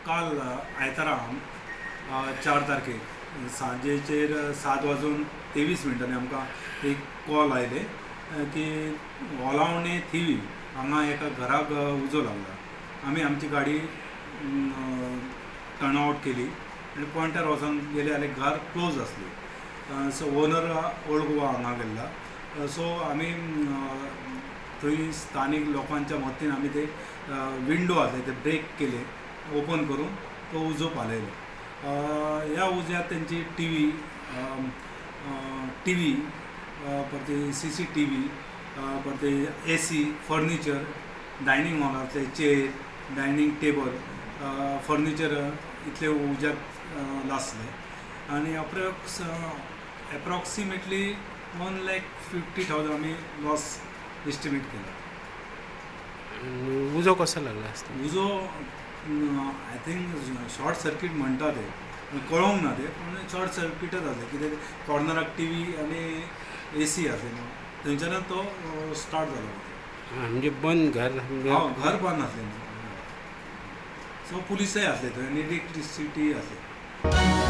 काल आयतारा 4 तारखेक सांजेचेर 7 वाजून 23 मिनटांनी आमकां एक कॉल आयले की ओलावणे थिवी हांगा एका घराक उजो लागला. आमी आमची गाडी टर्न आवट केली आनी पॉयंटार वचोन गेले जाल्यार घर क्लोज आसली. सो ओनर ओल्ड गोवा हांगा गेल्ला. सो आमी थंय स्थानीक लोकांच्या मदतीन आमी ते विंडो आसले ते ब्रेक केले, ओपन करून तो उजो पालयलो. ह्या उज्यात तेंची टीव्ही, परते सीसीटीव्ही, परते एसी, फर्निचर, डायनींग हॉलांतले चेर, डायनींग टेबल, फर्निचर इतले उज्यात लासले आनी approximately 1,50,000 आमी लॉस एस्टिमेट केला. आनी उजो कसो लागला आसता? उजो I think short circuit म्हणटा ते, कळोंक ना ते, पूण शॉर्ट सर्किटच आसलें कित्याक कॉर्नराक टीव्ही आनी एसी आसले न्हू, थंयच्यानच तो स्टार्ट जालो. म्हणजे बंद घर? हय, घर बंद आसलें. सो पुलिसय आसले थंय आनी इलेक्ट्रिसिटी आसली.